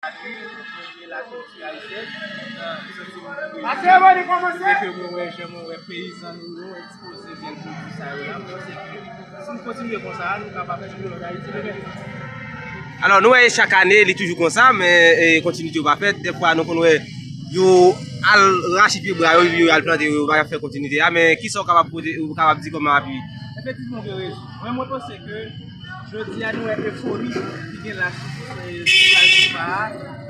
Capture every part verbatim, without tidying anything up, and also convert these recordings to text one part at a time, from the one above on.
Latribin, mwen vle lakilti ayisyèn, nan santi mwen vle ke mwen wè jan mwen wè peyizan nou yo ekspoze jèn pwodui sa yo la. Mwen panse ke si nou kontinye konsa, nou kapab fè yon lòt Ayiti demen. Alò, nou wè chak ane, li toujou konsa, men e, kontinite yo pa fèt. Dèfwa, nou konn wè yo al rache pye bwa yo, yo al plante yo, yo pa fè kontinite a. Men kisa w kapab pote, ou kapab di kòm apui? Efektivman, ou gen rezon. Mwen, mwen panse ke jodi a, nou wè efori ki gen la sou, sou plaj Lipa a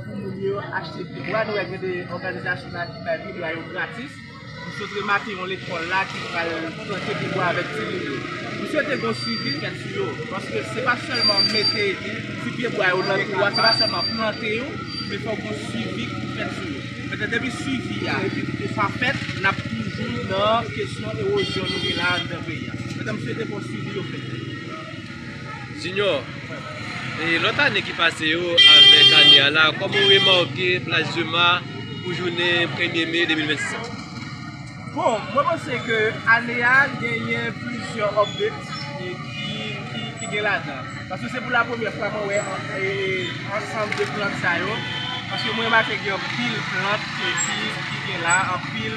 pou moun yo achte pye bwa. Nou wè gen de òganizasyon la ki bay pye bwa yo gratis. M sot remake yon lekòl la ki pral plante pye bwa avèk timoun yo. M swete gen yon swivi fèt sou yo, paske se pa sèlman mete ti pye bwa yo nan twou a, se pa sèlman plante yo, men fòk gen yon swivi ki fèt sou yo. Mentnan, depi swivi a pa fèt, n ap toujou nan kesyon ewozyon nou gen la anndan peyi a. Mentnan, m swete fè yon swivi yo fèt. Junior, e lòt ane ki pase yo avèk ane a la, kòman w remake plaj Lipa pou jounen premye me de mil vennsis an? Bon, mwen panse ke ane a genyen plizyè update e ki, ki, ki gen ladan. Paske se pou la premyè fwa mwen wè e, ansanm de plant sa yo. Paske mwen remake gen anpil plant e ki, ki gen la, anpil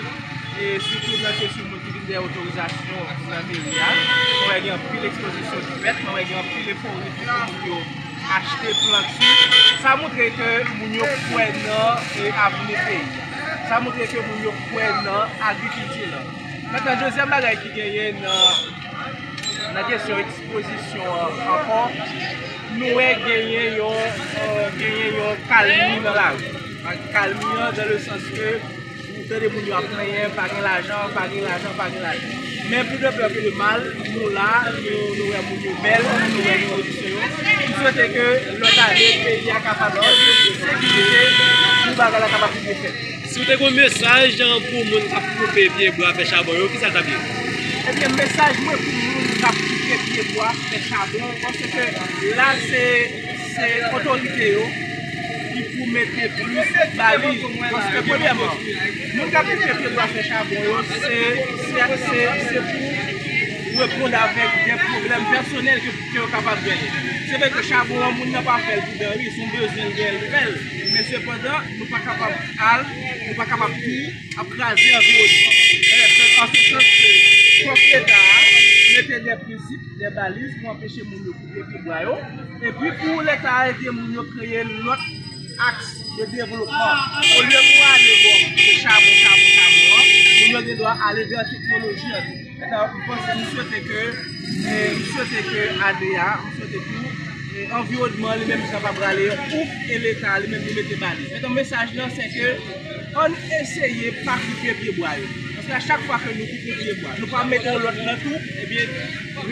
e sitou nan kesyon moun ki vin dèyè otorizasyon nan meri a. Mwen wè gen anpil ekspozisyon ki fèt, mwen wè gen anpil efori pou moun yo achte plant sou. Sa montre ke moun yo kwè nan e, avni peyi a. Sa montre ke moun yo kwè nan agrikilti la. Mentnan, dezyèm bagay ki genyen nan, nan kesyon ekspozisyon an ankò, nou wè genyen yon, e, genyen yon kalmi nan lari. Kalmi an, dans le sens ke ou tande moun yo ap plenyen, pa gen lajan, pa gen lajan, pa gen lajan. Men plis de pè ke de mal, nou la, nou, nou wè moun yo bèl, nou wè kondisyon yo. M swete ke lòt ane, peyi a kapab sekirite, pou bagay la kapab vin fèt. Si w te gen yon mesaj pou moun k ap koupe pye bwa fè chabon yo, kisa l t ap ye? Ebyen, mesaj mwen pou moun k ap koupe pye bwa fè chabon, paske la se, se otorite yo ki pou mete plis baliz. Paske, premyèman, moun k ap koupe pye bwa fè chabon yo, se, se, se, se pou reponn avèk de pwoblèm pèsonèl ke, ke yo kapab genyen. Se vre ke chabon an, moun nan pa fè l pou danri, se yon bezwen l genyen, l fè l. Men sepandan, nou pa kapab al, nou pa kapab tou ap kraze anviwònman. An se sans ke fòk Leta a mete de prensip, de baliz pou anpeche moun yo koupe pye bwa yo. Epi pou Leta a ede moun yo kreye lòt aks de devlopman. Olye pou ale bò chabon, chabon, chabon an, moun yo gen dwa ale vè teknoloji an tou. Mentnan, m panse, m swete ke, e, m swete ke ane a, m swete tou, e, anviwònman li menm kapab rale yon ouf e Leta li menm li mete baliz. Mentnan, mesaj lan se ke ann eseye pa koupe pye bwa yo. Paske a chak fwa ke nou koupe pye bwa, nou pa mete yon lòt nan tou, ebyen,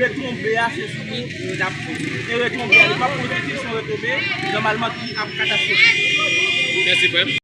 retonbe a se sou nou l ap tonbe. E retonbe a li pa pozitif, se yon retonbe nòmalman ki ap katastwofik. Mèsi, frè m.